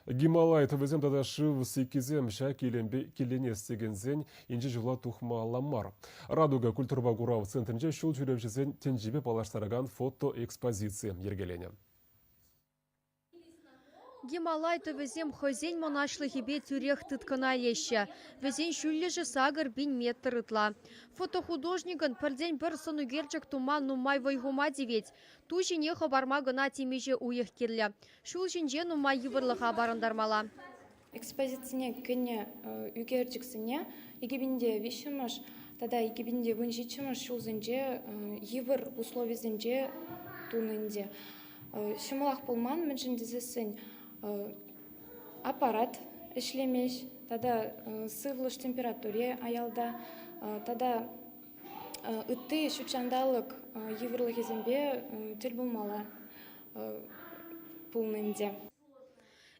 Гималай тӑвӗсем тата шыв сиккисем ҫак илемпе киленес текенсен инҫе ҫула тухмалла мар. «Радуга» культурӑпа курав центрӗнче ҫул ҫӳревҫӗсен тӗнчипе паллаштаракан фотоэкспозици йӗркеленӗ. Гималай тӑвӗсем хӑйсен мӑнаҫлӑхӗпе тӳрех тыткӑна илеҫҫӗ. Вӗсен ҫӳллӗшӗ 8000 метр ытла. Фотохудожникӑн пӗртен-пӗр сӑнӳкерчӗк тума нумай вӑй хума тивет. Ту ҫине хӑпарма кӑна темиҫе уйӑх кирлӗ. Ҫул ҫинче нумай йывӑрлӑха парӑнтармалла. Экспозицине кӗнӗ ӳкерчӗксене 2003 тата 2017 ҫулсенче йывӑр условисенче тунӑ ӗнтӗ. Ҫӑмӑлах пулман, мӗншӗн тесессӗн аппарат ӗҫлемест тата сывлӑш температури аялта тата ытти ҫутҫанталӑк йывӑрлӑхӗсемпе тӗл пулмалла пулнӑ ӗнтӗ.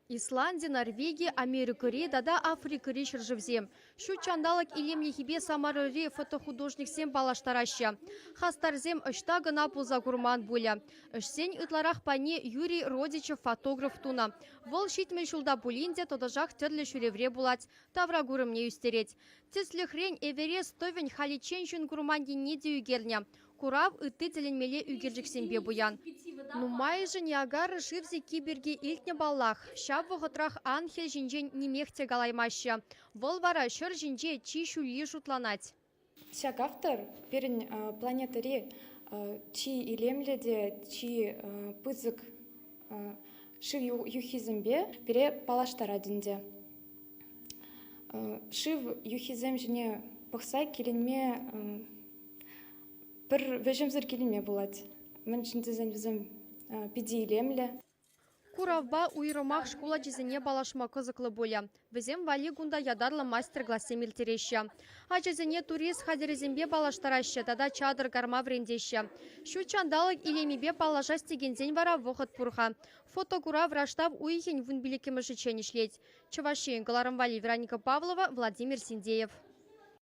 Исланди, Норвеги, Америкӑри тата Африкӑри ҫӗршывсем ҫут ҫанталӑк илемлӗхӗпе Самарӑри фотохудожниксем паллаштараҫҫӗ. Хастарсем ӑҫта кӑна пулса курман пулӗ. Ӗҫсен ытларах пайне Юрий Родичев фотограф тунӑ. Вӑл 70 ҫулта пулин те тӑтӑшах тӗрлӗ ҫӳревре пулать, тавракурӑмне ӳстерет. Тӗслӗхрен, Эверест тӑвӗн халиччен ҫын курман енне те ӳкернӗ. Курав ытти тӗлӗнмелле ӳкерчӗксемпе пуян. Нумайӑшӗ Ниагара шыв сикки пирки илтнӗ паллах, ҫав вӑхӑтрах Анхель ҫинчен нимех те калаймаҫҫӗ. Вӑл вара ҫӗр ҫинче чи ҫӳлли шутланать. Ҫак автор пирӗн планетӑри чи илемлӗ те чи пысӑк шыв юххисемпе пире паллаштарать ӗнтӗ. Шыв юххисем ҫине пӑхса киленме пӗр вӗҫӗмсӗр киленме пулать. Мӗншӗн тесен вӗсем питӗ илемлӗ. Куравпа уйрӑмах шкул ачисене паллашма кӑсӑклӑ пулӗ. Вӗсем валли кунта ятарлӑ мастер-классем ирттереҫҫӗ. Ачасене турист хатӗрӗсемпе паллаштараҫҫӗ тата чатӑр карма вӗрентеҫҫӗ. Ҫут ҫанталӑк илемӗпе паллашас текенсен вара вӑхӑт пур-ха. Фотокурав раштав уйӑхӗн 15-мӗшӗччен ӗҫлет. Чӑваш Ен кӑларӑм валли Вероника Павлова, Владимир Синдеев.